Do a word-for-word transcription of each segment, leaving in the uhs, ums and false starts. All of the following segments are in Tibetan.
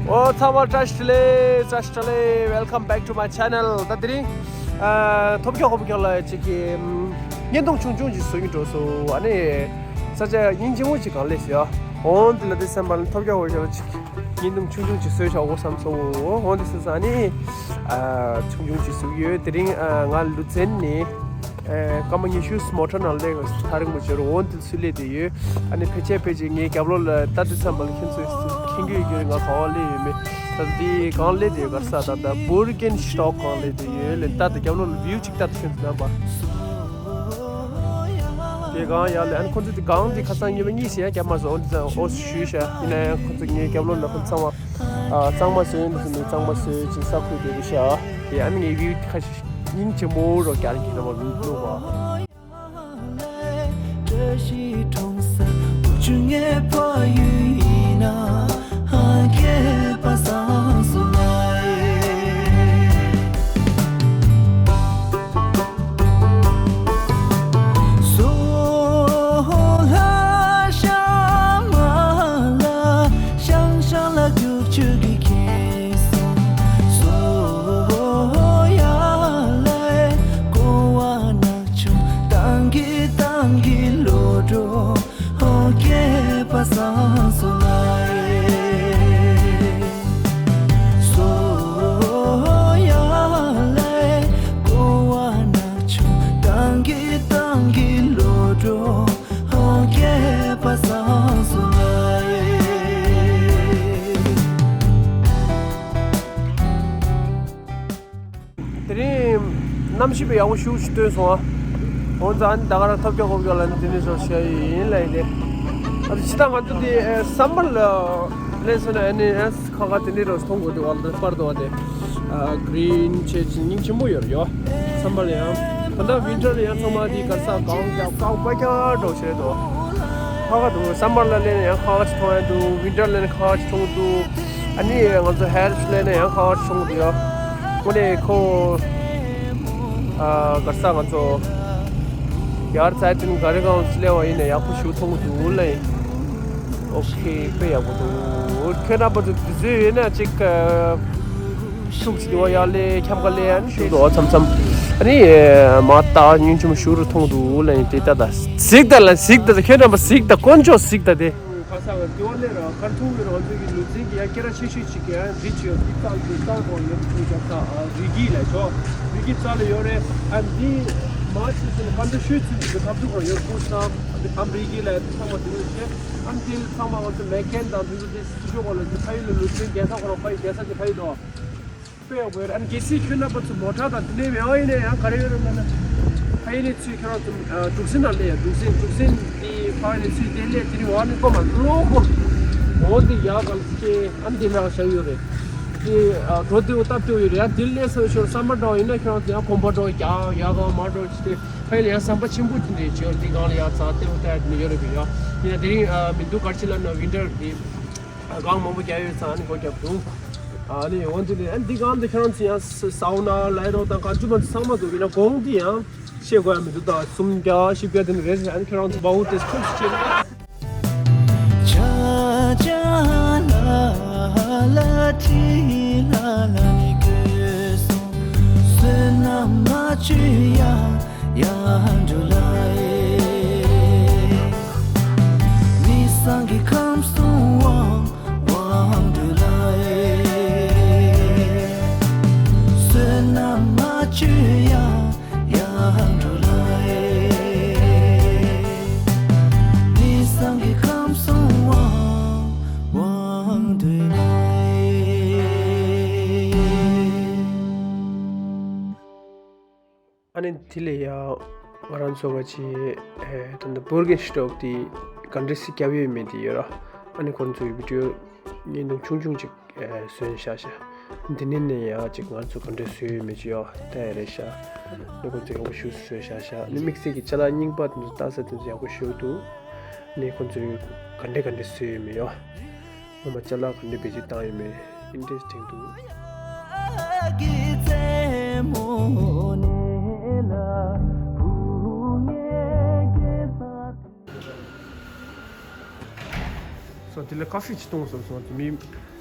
ཨོ་ཚང་མ་བཀྲ་ཤིས་བདེ་ལེགས། བཀྲ་ཤིས་བདེ་ལེགས། Welcome back to my channel. ད་དེ་རིང་ཨ་ཐོབ་རྒྱག་ཧོབ་རྒྱག་ལ་ཅིག་གི་ཨམ་བརྙན་ཐུང་ཆུང་ཆུང་ཅིག་བཟོ་གི་འགྲོ་སོང་། ཨ་ནི་ས་ཆ་སྙིང་རྗེ་མོ་ཅིག་གང་སླེབས་ཡ། འོང་དེ་ལ་དེ་བསམ་པ་ལ་ཐོབ་རྒྱག་ཧོབ་རྒྱག་ལ་ཅིག་བརྙན་ཐུང་ཆུང་ཆུང་ཅིག་བཟོས་བཞག་འོ་བསམ་སོང་། འོང་དེ་སོང་ཙང་ཨ་ནི་ཨ་ཆུང་ཆུང་ཅིག་བཟོ་གི་ཡོད། དེ་རིང་ཨ་ང་ལུ་ཙན་ནས་ཨ་སྐར་མ་ཉི་ཤུ་མོ་ཊ་ནང་སླེབས། ཐག་རིང་པོ་བྱས་རུང་འོང་དེ་སུ་སླེབས་བསྡད་ཡོད། ཨ་ནི་ཕལ་ཆེར་ཕལ་ཆེར་ངའི་རྒྱབ་ལོགས་ལ་ལྟ་དུས་ཙམ་པ་ལ་ཁྱེད་ཚོས་མཁྱེན་གྱི་ཡོད་ཀྱི་རེད། ང་ག་པར་སླེབས་ཡོད་མེད། ད་འདི་གང་སླེབས་བསྡད་ཡོད་ག་རེ་ཟེར། ད་ད་Burgenstock་གང་སླེབས་བསྡད་ཡོད་ལབ། ལྟ་དང་རྒྱབ་ལོགས་ལ་view་ཅིག་ལྟ་དང་ཁྱེད་ཚོ་རྣམ་པ། དེ་གང་ཡག་ལེ། ཨ་ནི་ཁོ་ཚོ་དེ་གང་དེ་ཁ་སང་ཉི་མ་གཉིས་ཤིག་ཡང་བརྒྱབ་མ་སོང་། འོ་འདི་ཙང་འོ་ཞུས་ཤག་ཡིན་ན་ཡང་ཁོ་ཚོ་ངའི་རྒྱབ་ལོགས་ལ་ཁོ་ཚང་མ་ཨ་གཙང་མ་བཟོས་འདུག་ཟེར་ནས་གཙང་མ་བཟོས་ཅིག་ས་ཁུལ་དེ་རེད་ཤག་དེ་ཨ་ནི་ངའི་view་ཁ་ཤས་སྙིང་རྗེ་མོ་རོ་རྒྱག་གི་ན་མ་མི་འདུག་བ། དེ་རིང་གནམ་གཤིས་དཔེ་ཡག་པོ་ཞེ་པོ་ཅིག་སྟོན་སོང་ཨ། འོ་ཙང་ཨ་ནི་ད་ག་རང་ཐོབ་རྒྱག་ཧོབ་རྒྱག་ལ་ནི་དེ་ནས་བཟོ་བྱས་ཡིན་ལ་ཡིན་ཏེ། ཨ་ནི་ཇི་ལྟར་ང་ཚོ་དེ་ཨེ་སམ་མར་ལ་སླེབས་སོང་ན་ཨ་ནི་ཨེ་ཁ་ཁ་དེ་འདྲའི་རོ་མཐོང་དགོས་འདུག་བ། ལ་པར་དུ་བ་དེ་ཨ་གྷི་རིན་བྱས་ཅིག་སྙིང་རྗེ་མོ་ཡོད་རེད་ཡོ། སམ་མར་ལ་ཡང་ད་ལྟ་ཝིན་ཊར་ལ་ཡང་ཚང་མ་དེ་ག་རེ་ཟེར་གང་ཡག་གང་པ་རྒྱག་འགྲོ་བྱས་འདུག་ཁ་ཁ་འདུག་སམ་མར་ལ་སླེབས་ན་ཡང་ཁ་ཁ་ཅིག་མཐོང་ཡ་འདུག་ཝིན་ཊར་སླེབས་ན་ཁ་ཁ་ཅིག་མཐོང་འདུག་ཨ་ནི་ང་ཚོ་ཧེ་ཊི་སླེབས་ན་ཡང་ཁ་ཁ་ཅིག་མཐོང་འདུག་ཡ། དངོས་གནས་ཁོ་ཨ་ག་རེ་ཟེར་ང་ཚོ་ཡར་ཚ་ཏིན་ག་རེ་གང་སླེབས་པ་ཡིན་ན་ཡག་པོ་ཞེ་པོ་མཐོང་གི་འདུག་ལ་ཡིན། ཨོ་ཁེ་དཔེ་ཡག་པོ་འདུག་ཁྱོད་རྣམ་པ་ཚོ་དུས་ཚོད་ཡོད་ན་ཅིག་ཨ་ཤུགས་ཅིག་འདུག་ཡར་སླེབས་ཁྱབ་ཁ་སླེབས་ཨ་ནི་ཞུ་འདུག་མཚམས་མཚམས་ཨ་ནི་མ་བརྟག་སྙིང་རྗེ་མོ་ཞེ་པོ་མཐོང་གི་འདུག་ལ་ཡིན། དེ་ལྟ་ད་གཟིགས་ད་ལ་གཟིགས་ད་ཁྱོད་རྣམ་པ་གཟིགས་ད་དཀོན་མཆོག་གཟིགས་ད་དེ། ཁ་སང་གི་ལྟེ་བ་ལས་ར་ཁར་ཐུག་གི་རང་ཚོའི་གི་ལུས་རྩལ་གྱི་ཡ་སྐད་ར་ཆེ་ཤོས་ཅིག་གི་ཡ་རི་ཆེ་འདི་རྩ་འདི་རྩ་གོ་ཡོད་ཀྱི་ཡ་ས་རི་གི་ལ་ཆོ་རི་གི་རྩ་ལ་ཡོད་རེད། ཨ་འདི་མ་ཆེ་ཆེ་ལ་ཀ་འདྲ་ཤོད་ཚུལ་གྱི་ཐབས་སྡུག་རང་ཡོད་ཁུ་ས་འདི་ཨམ་རི་གི་ལ་ཡ་ཚང་མ་དེ་ནས་བཤད། ཨམ་དེ་ཚང་མ་ང་ཚོ་མེ་ཁན་དང་དེ་ཚོ་དེ་སི་ཤོ་གོ་ལ་དེ་ཕ་ཡུལ་ལ་ལུས་རྩལ་རྒྱལ་ས་ཁོ་རང་ཕ་ཡུལ་རྒྱལ་ས་དེ་ཕ་ཡུལ་དོ། དཔེ་ཡག་པོ་ཡོད་རེད། ཨ་ནི་གལ་སྲིད་ཁྱོད་རྣམ་པ་ཚོ་མོ་ཊ་དང་དེ་འདྲའི་མེད་པ་ཡིན་ན་ཡང་ག་རེ་ཡོད་རེད་ལབ་ན། ཕ་ཡུལ་ནས་ཚུར་ཁྱོད་རང་ཚོ་ཨ་འབྲུག་སེང་ནང་སླེབས་ཡ། འབྲུག་སེང་འབྲུག་སེང་དེ་ཕ་ཡུལ་ནས་ཚུར་དེ་སླེབས་དེ་རིང་བ་ནི་ཀོ་མ་ལོ་ཀོ། འོ་དེ་ཡག་ག་ལ་སྐྱེ་ཨ་ནི་དེ་མེད་པ་བཞག་ཡོད་རེད། དེ་ཨ་འགྲོ་དུས་སྟབས་བདེ་པོ་ཡོད་རེད། ཡང་དེ་སླེབས་ཚར་ཞོར་སམ་མར་འདྲ་བ་ཡིན་ན་ཁྱོད་རང་ཚོ་ཡང་གོམ་པ་འགྲོ་ཡག་ཡག་ག་མ་འགྲོ་ཞིག་དེ་ཕ་ཡུལ་ལ་ཡང་ཟམ་པ་ཆེན་པོ་དེ་འདྲ་བྱས་དེ་སྒང་ལ་ཡག་ཚ་ལྟེ་བ་ལྟ་ཡ་དེ་འདྲ་ཡོད་རེད་པས་ཡ། ཡིན་ན་དེ་རིང་ཨ་མི་འདུག་ག་རེ་བྱེད་ལབ་ན་ཝིན་ཊར་དེ། གང་མང་པོ་རྒྱག་ཡོད་ཙང་ནི་སྒོ་རྒྱབ་འདུག་ཨ་ནི་འོན་ཏེ་ནི་ཨ་ནི་འདི་གང་འདི་ཁྱེད་རང་ཚོ་ཡང་ས་སའུ་ན་ལའི་རོ་དང་གང་བྱུང་མ་ཚང་མ་འདུག་ཡིན་ན་གོང་འདི་ཡང་ཤེས་དགོས་ཡ་མི་འདུག་ད་སུམ་བརྒྱ་བཞི་བརྒྱ་དེ་ནི་རེད་ཟེར། ཨ་ནི་ཁྱེད་རང་ཚོ་བའུ་ཏེ་ཁུག་ཅེ་ལ། ཨ་ནི་དེ་ལས་ཡང་ང་རང་ཚོ་ག་ཅི་ཨེ་ད་ལྟ་བུར་གེན་སི་ཊོག་དེ་ག་འདྲ་སེ་རྒྱབ་ཡོད་མེད་དེ་ཡོད་ར། ཨ་ནི་ཁོང་ཚོའི་བི་ཌིའོ་བརྙན་ཐུང་ཆུང་ཆུང་ཅིག་ཨེ་བཟོས་བཞག་ཤག་འདི་ནས་ནས་ཡང་ཅིག་ང་ཚོ་ག་འདྲ་བཟོས་ཡོད་མེད་ཅིག་ཡོད་ལྟ་ཡ་རེད་ཤག་ཨ་ནི་ཁོང་ཚོ་ཡག་པོ་ཞེ་པོ་བཟོས་བཞག་ཤག་ཨ་ནི་དམིགས་བསལ་གྱི་ཅ་ལག་རྙིང་པ་དེ་ཚོ་ལྟ་ས་དེ་ཚོ་ཡག་པོ་ཞེ་པོ་འདུག་ཨ་ནི་ཁོང་ཚོས་ག་འདྲ་ག་འདྲ་བཟོས་ཡོད་མེད་ཡོད། ངོ་མ་ཅ་ལག་ག་འདྲ་བེད་སྤྱོད་བཏང་ཡོད་མེད་ཨིན་ཊ་རེ་སི་ཊིང་འདུག་སོ་དེ་ལ་ཀ་ཧྥི་ཅིག་བཏུང་སོང་སོང་དེ་མི།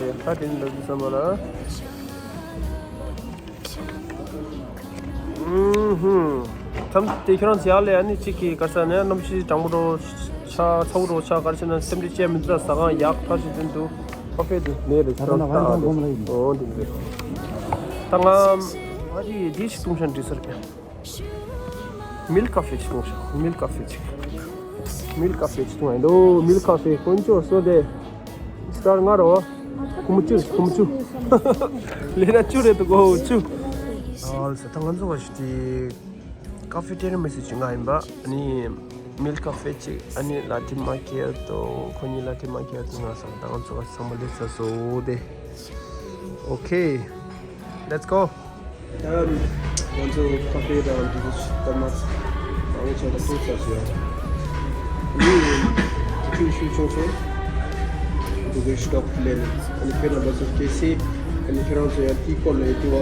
ཡོད་ཟེར། ད་དེ་ནི་འདྲ་ཟེར་བསམ་པ་ལ། ཨུམ་ཧུམ། མཚམས་དེ་ཁྱོད་རང་ཚོ་ཡག་ལས་ཨ་ནི་གཅིག་གི་ག་རེ་ཟེར་ན་གནམ་གཤིས་གྲང་པོ་འགྲོ་ཆ་ཚ་པོ་འགྲོ་ཆ་ག་རེ་ཟེར་ན་སེམས་ཁྲལ་བྱས་མི་འདུག་ཟ་ཁང་ཡག་ཐག་ཆོད་དེ་འདུག་ཁ་ཧྥེ་དེ་ནས་རེད། ད་ཁྱོད་རང་ཚོ་ད་ང་ཨོ་དེ་འདྲ་རེད། ད་ང་ཨ་ཅིག་འདི་ཞིག་བཏུང་ཤག་འདྲི་སར་ཀྱང་། མིལ་ཁ་ཧྥེ་ཅིག་བཏུང་ཤག་མིལ་ཁ་ཧྥེ་ཅིག་མིལ་ཁ་ཧྥེ་ཅིག་བཏུང་ཡ་འདུག་མིལ་ཁ་ཧྥེ་དཀོན་མཆོག་གསོལ་འདེབས། སི་ཊར་ལྔ་རོ། ཁོ་མོ་བཅུ་རེད། ཁོ་མོ་བཅུ། ལས་ན་བཅུ་རེད་འདུག་གོ་བཅུ། ཨ་ལ་ས་ད་ང་ཚོ་བ་ཞུ་དེ། ཀ་ཧྥེ་ཊེ་རི་མེ་སི་ཅིག་ང་ཡིན་པ། ཨ་ནི་མིལ་ཁ་ཧྥེ་ཅིག་ཨ་ནི་ལ་ཏེ་མ་ཁེ་ཡ་ཏོ། ཁོ་གཉིས་ལ་ཏེ་མ་ཁེ་ཡ་ཏོ་ང་སང་ད་ང་ཚོ་བ་ཚང་མ་ལས་ཚ་སོ་དེ། ཨོ་ཁེ། Let's go. ད་ང་ཚོ་ཁ་ཧྥེ་དང་འདི་ཚོ་ཞིག་ལྟར་ན་ཨ་ནི་ཆ་ལ་ཐུག་ཚར་སོང་ཡ། ཨ་ནི་ཁྱོད་ཤུགས་ཆུང་ཆུང་འདུག་གི་ཤུ་ཏོག་ལེན། ཨ་ནི་ཁྱོད་རྣམ་པ་ཚོ་གལ་སྲིད་ཨ་ནི་ཁྱོད་རང་ཚོ་ཡང་དེའི་སྐོར་ལ་ཡང་དེ་བ་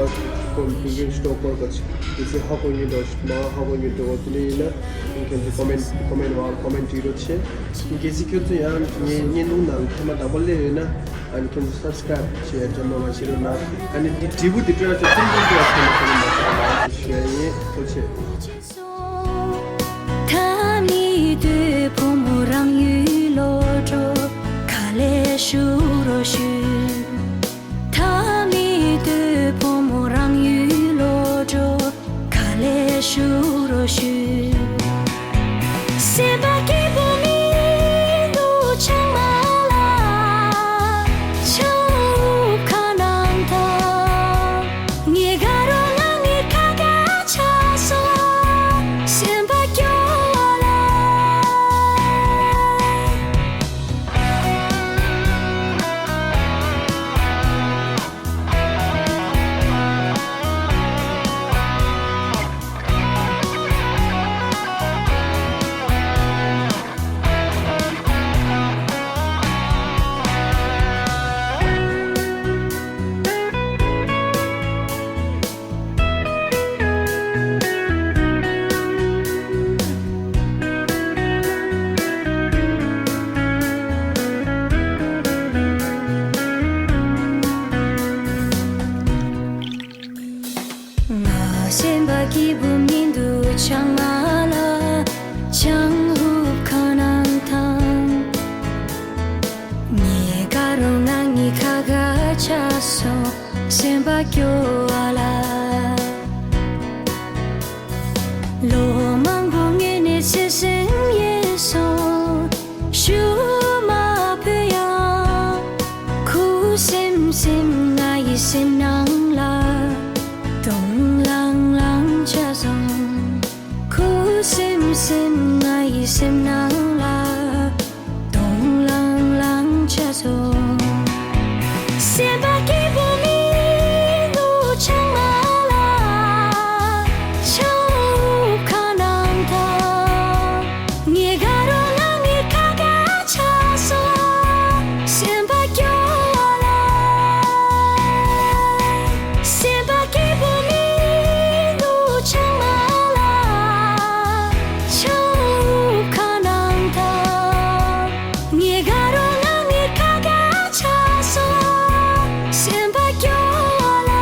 སྐོར་དེ་གའི་ཤུ་ཏོག་སྐོར་ག་ཅིག་གལ་སྲིད་ཧ་གོ་མཁན་འདྲ་བ་ཞིག་མ་ཧ་གོ་མཁན་འདྲ་བ་དེ་འདྲ་ཡིན་ན་ཨ་ནི་ཁྱོད་ཚོ་ཀོ་མེན་ཀོ་མེན་བར་ཀོ་མེན་བྲིས་རོགས་བྱེད། ཨ་ནི་གལ་སྲིད་ཁྱོད་ཚོ་ཡང་ངའི་བརྙན་ཐུང་ནང་ཐེངས་མ་དང་པོ་སླེབས་ཡོད་ན། ཨ་ནི་ཁྱོད་ཚོ་སབ་སི་ཀ་རེབ་བྱེད་ཡ་ཅང་མ་མ་བྱེད་རོགས་གནང་། ཨ་ནི་འདི་དྲིལ་བུ་འདི་སྤྲོད་ཡ་ཅང་ཐུང་ཐུང་སྤྲོད་ཡ་ཁྱོད་ཚོ་མ་བྱེད་རོགས་གནང་ཞུ་ཡ་ཡིན། ཐུགས་རྗེ་ཆེ། ཐ་མི་དུས་བུ་མོ་རང་ཡུལ་ལོ་འགྲོ་ག་ལེ་ཞུ་རོ་ཞུ། ཐ་མི་དུས་བུ་མོ་རང་ཡུལ་ལོ་འགྲོ་ག་ལེ་ཞུ་རོ་ཞུ། སེམས་པ་སྐྱིད་པོ་མི་འདུག་ཆང་མ་ལ་ཆང་ཁ་ནང་ཐང་། ངེ་ག་རོ་ང་ངེ་ཁ་ག་ཆ་སོ་སེམས་པ་སྐྱོ་བ་ལ། ང་སེམས་པ་སྐྱིད་པོ་མི་འདུག་ཆང་མ་ལ་ཆང་ཧུབ་ཁ་ནང་ཐང་། ངེ་ག་རོ་ང་ངེ་ཁ་ག་ཆ་སོ་སེམས་པ་སྐྱོ་བ་ལ། ལོ་མང་པོ་ངེ་ནས་ཚེ་སེམས་ཡེ་སོང་ཞུ་མ་ཕོད་ཡང་། ཁུ་སིམ་སིམ་ང་ཡི་སེམས་ནང་ལ་དུང་ལང་ལང་ཆ་སོང་། ཁུ་སིམ་སིམ་ང་ཡི་སེམས་ནང་ལ་དུང་ལང་ལང་ཆ་སོང་། སེམས་པ་སྐྱིད་པོ་མི་འདུག་ཆང་མ་ལ་ཆང་ཧུབ་ཁ་ནང་ཐང་། ངེ་ག་རོ་ང་ངེ་ཁ་ག་ཆ་སོ་སེམས་པ་སྐྱོ་བ་ལ། སེམས་པ་སྐྱིད་པོ་མི་འདུག་ཆང་མ་ལ་ཆང་ཧུབ་ཁ་ནང་ཐང་། ངེ་ག་རོ་ང་ངེ་ཁ་ག་ཆ་སོ་སེམས་པ་སྐྱོ་བ་ལ།